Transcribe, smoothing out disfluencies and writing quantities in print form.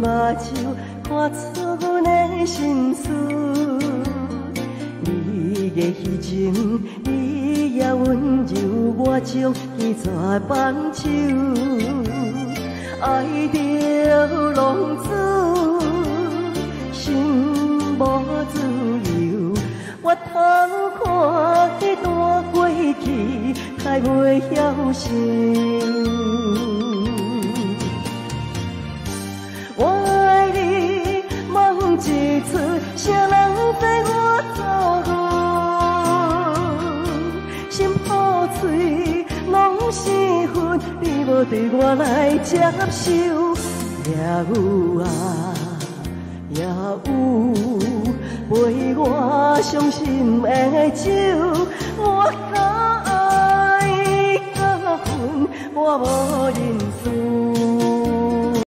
目睭看出阮的心事。你的彼情，你也溫柔，我將伊全放手。愛著浪子，心無自由，我通看彼段過去，太袂曉想。我愛你，夢一出，誰人知我遭遇？心破碎，攏是恨，你無對我來接受。也有啊，也有陪我傷心的酒，我敢愛敢恨，我無認輸。